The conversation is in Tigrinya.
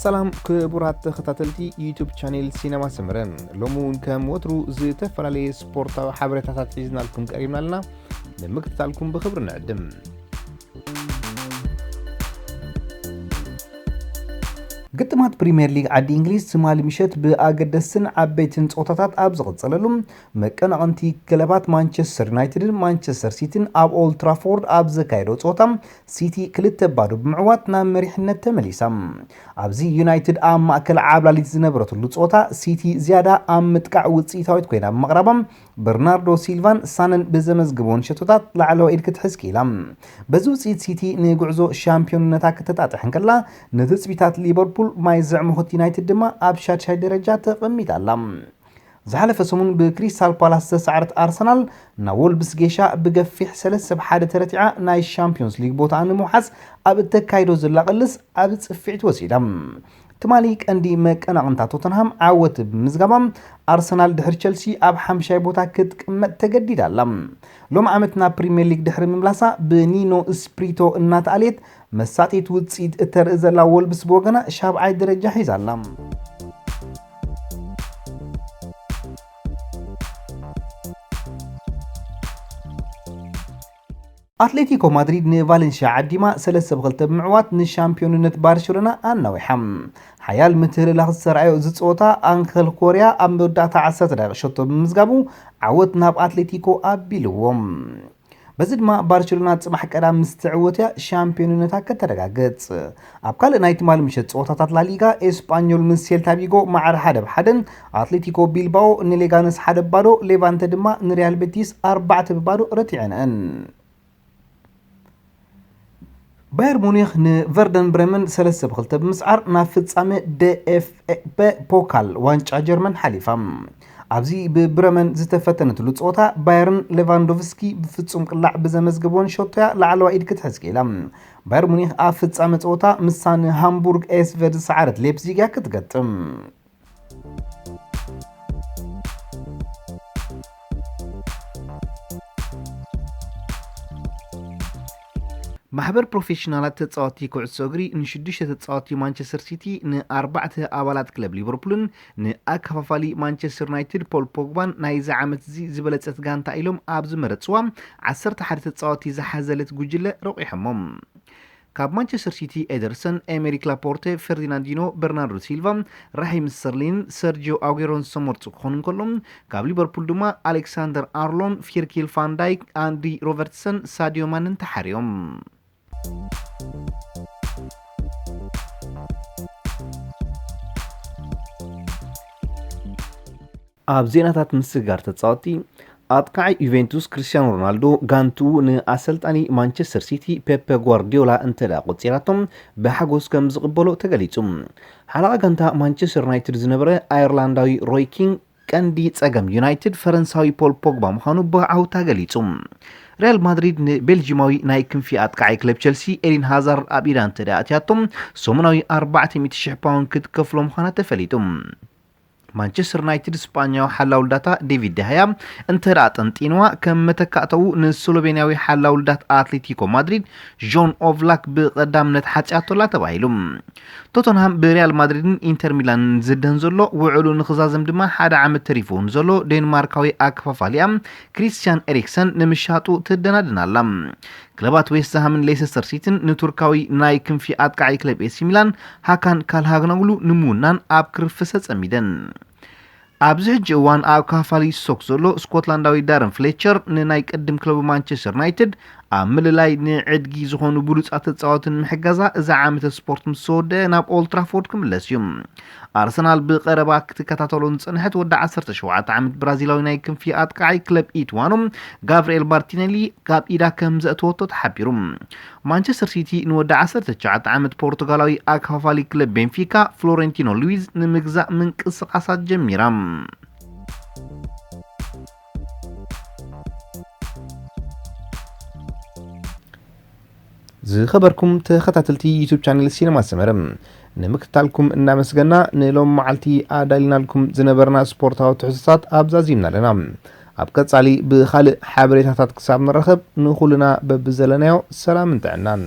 ሰላም ክቡራት ተኸታተልቲ ዩቱብ ቻኔል ሲነማ ሰመረ፣ ሎሚ እውን ከም ወትሩ ዝተፈላለየ ስፖርታዊ ሓበሬታታት ሒዝናልኩም ቀሪብና ኣለና። ንምክትታልኩም ብኽብሪ ንዕድም። ግጥማት ፕሪምየር ሊግ ዓዲ እንግሊዝ ትማሊ ምሸት ብኣገደስትን ዓበይትን ጸወታታት ኣብ ዝቐጸለሉ፣ መቀናቐንቲ ክለባት ማንቸስተር ዩናይትድን ማንቸስተር ሲቲን ኣብ ኦልድ ትራፎርድ ኣብ ዘካየዶ ጸወታ፣ ሲቲ ክልተ ባዶ ብምዕዋት ናብ መሪሕነት ተመሊሳ። ኣብዚ ዩናይትድ ኣብ ማእከል ዓብላሊት ዝነበረትሉ ጸወታ፣ ሲቲ ዝያዳ ኣብ ምጥቃዕ ውጽኢታዊት ኮይና ብምቕራባ፣ በርናርዶ ሲልቫን ሳነን ብዘመዝግቦን ሸቶታት ላዕለዋይ ኢድ ክትሕዝ ክኢላ። በዚ ውጽኢት፣ ሲቲ ንጉዕዞ ሻምፒዮንነታ ክተጣጥሕ እንከላ፣ ንትጽቢታት ሊቨርፑል ማይ ዘዕመኹት ዩናይትድ ድማ ኣብ ሻድሻይ ደረጃ ተቐሚጣ ኣላ። ዝሓለፈ ሰሙን ብክሪስታል ፓላስ ዝተሰዓረት ኣርሰናል፣ ናብ ወልብስ ጌሻ ብገፊሕ ሰለስተ ብ ሓደ ተረቲዓ፣ ናይ ሻምፒዮንስ ሊግ ቦታኣ ንምውሓስ ኣብ እተካይዶ ዘላ ቅልስ ኣብ ጽፍዒት ወሲዳ። ትማሊ ቀንዲ መቀናቕንታ ቶተንሃም ዓወት ብምዝጋባ፣ ኣርሰናል ድሕሪ ቸልሲ ኣብ ሓምሻይ ቦታ ክትቅመጥ ተገዲዳ ኣላ። ሎም ዓመት ናብ ፕሪምየር ሊግ ድሕሪ ምምላሳ፣ ብኒኖ ስፕሪቶ እናተኣልየት መሳጢት ውጽኢት እተርኢ ዘላ ወልብስ ብወገና ሻብዓይ ደረጃ ሒዛ ኣላ። ኣትሌቲኮ ማድሪድ ንቫለንሽያ ዓዲማ ሰለስተ ብ ክልተ ብምዕዋት ንሻምፒዮንነት ባርሴሎና ኣናዊሓ። ሓያል ምትህልላኽ ዝተራእዮ እዚ ጸወታ፣ ኣንከል ኮርያ ኣብ መወዳእታ ዓሰርተ ደቂቕ ሸቶ ብምምዝጋቡ ዓወት ናብ ኣትሌቲኮ ኣቢልዎም። በዚ ድማ ባርሴሎና ጽባሕ ቀዳም ምስ ትዕወት እያ ሻምፒዮንነታ ከተረጋግጽ። ኣብ ካልእ ናይ ትማሊ ምሸት ጸወታታት ላሊጋ፣ ኤስጳኞል ምስ ሴልታ ቪጎ ማዕረ ሓደ ብ ሓደ፣ ኣትሌቲኮ ቢልባኦ ንሌጋነስ ሓደ ብ ባዶ፣ ሌቫንተ ድማ ንሪያል ቤቲስ ኣርባዕተ ብ ባዶ ረቲዐንአን። ባየር ሙኒክ ንቨርደን ብረመን ሰለስተ ብ ክልተ ብምስዓር ናብ ፍጻመ ደ ኤፍ ኤ ፖካል ዋንጫ ጀርመን ሓሊፋ። ኣብዚ ብብረመን ዝተፈተነትሉ ጸወታ፣ ባየርን ሌቫንዶቭስኪ ብፍጹም ቅላዕ ብዘመዝግቦን ሸቶያ ላዕለዋይ ኢድ ክትሕዝ ክኢላ። ባየር ሙኒክ ኣብ ፍጻመ ጸወታ ምስታ ንሃምቡርግ ኤስ ቨ ዝሰዓረት ሌፕዚግ እያ ክትገጥም። ማሕበር ፕሮፌሽናላት ተጻወትቲ ኩዕሶ እግሪ ንሽዱሽተ ተጻወትቲ ማንቸስተር ሲቲ፣ ንኣርባዕተ ኣባላት ክለብ ሊቨርፑልን ንኣከፋፋሊ ማንቸስተር ዩናይትድ ፖል ፖግባን ናይዚ ዓመት እዚ ዝበለጸት ጋንታ ኢሎም ኣብ ዝመረጽዋ ዓሰርተ ሓደ ተጻወትቲ ዝሓዘለት ጉጅለ ረቑሖሞም። ካብ ማንቸስተር ሲቲ ኤደርሰን፣ ኤሜሪክ ላፖርተ፣ ፈርዲናንዲኖ፣ በርናርዶ ሲልቫ፣ ራሂም ስተርሊን ሰርጂዮ ኣጉሮን ዝተመርጹ ክኾኑ እንከሎ፣ ካብ ሊቨርፑል ድማ ኣሌክሳንደር ኣርሎን፣ ፊርኪል ፋን ዳይክ፣ ኣንዲ ሮበርትሰን፣ ሳዲዮ ማንን ተሓርዮም። ኣብ ዜናታት ምስግጋር ተጻወትቲ፣ ኣጥቃዓይ ዩቬንቱስ ክርስቲያኖ ሮናልዶ ጋንትኡ ንኣሰልጣኒ ማንቸስተር ሲቲ ፔፐ ጓርዲዮላ እንተ ደኣ ቆጺራቶም ብሓጎስ ከም ዝቕበሎ ተገሊጹ። ሓለቓ ጋንታ ማንቸስተር ዩናይትድ ዝነበረ ኣየርላንዳዊ ሮይ ኪንግ፣ ቀንዲ ጸገም ዩናይትድ ፈረንሳዊ ፖል ፖግባ ምዃኑ ብዓውታ ገሊጹ። ሪያል ማድሪድ ንቤልጂማዊ ናይ ክንፊ ኣጥቃዓይ ክለብ ቸልሲ ኤዲን ሃዛርድ ኣብ ኢዳ እንተ ደኣ ኣትያቶም፣ ሰሙናዊ ኣርባዕተ ሚእቲ ሽሕ ፓውንድ ክትከፍሎ ምዃና ተፈሊጡ። ማንቸስተር ዩናይትድ ስጳኛዊ ሓላው ልዳታ ዴቪድ ደሃያ እንተ ደኣ ጠንጢንዋ፣ ከም መተካእተኡ ንስሎቬንያዊ ሓላው ልዳት ኣትሌቲኮ ማድሪድ ጆን ኦቭላክ ብቐዳምነት ሓጽያቶላ ተባሂሉ። ቶተንሃም ብሪያል ማድሪድን ኢንተር ሚላንን ዝደን ዘሎ፣ ውዕሉ ንኽዛዘም ድማ ሓደ ዓመት ተሪፍዎ ንዘሎ ዴንማርካዊ ኣከፋፋሊኣ ክሪስቲያን ኤሪክሰን ንምሻጡ ትደናደን ኣላ። ክለባት ዌስትሃምን ሌሰስተር ሲቲን ንቱርካዊ ናይ ክንፊ ኣጥቃዓይ ክለብ ኤሲ ሚላን ሃካን ካልሃግኖግሉ ንምውናን ኣብ ክርፍሰ ጸሚደን። ኣብዚ ሕጂ እዋን ኣብ ካፋሊ ስቶክ ዘሎ ስኮትላንዳዊ ዳረን ፍሌቸር ንናይ ቅድም ክለቡ ማንቸስተር ዩናይትድ ኣብ ምልላይ ንዕድጊ ዝኾኑ ብሉጻት ተጻወትን ምሕጋዛ እዚ ዓመተ ስፖርት ምስ ተወደአ ናብ ኦልድ ትራፎርድ ክምለስ እዩ። ኣርሰናል ብቐረባ ክትከታተሎ ዝጸንሐት ወዲ ዓሰርተ ሸውዓተ ዓመት ብራዚላዊ ናይ ክንፊ ኣጥቃዓይ ክለብ ኢትዋኖ ጋብርኤል ማርቲኔሊ ካብ ኢዳ ከም ዘእተወቶ ተሓቢሩ። ማንቸስተር ሲቲ ንወዲ ዓሰርተ ትሽዓተ ዓመት ፖርቱጋላዊ ኣካፋፋሊ ክለብ ቤንፊካ ፍሎሬንቲኖ ሉዊዝ ንምግዛእ ምንቅስቓሳት ጀሚራ። ዝኸበርኩም ተኸታተልቲ ዩቱብ ቻነል ሲነማ ሰመረ፣ ንምክትታልኩም እናመስገና፣ ንሎም መዓልቲ ኣዳሊናልኩም ዝነበርና ስፖርታዊ ትሕዝቶታት ኣብዛ ዚምና ኣለና። ኣብ ቀጻሊ ብኻልእ ሓበሬታታት ክሳብ ንራኸብ፣ ንኹልና በብዘለናዮ ሰላምን ጥዕናን።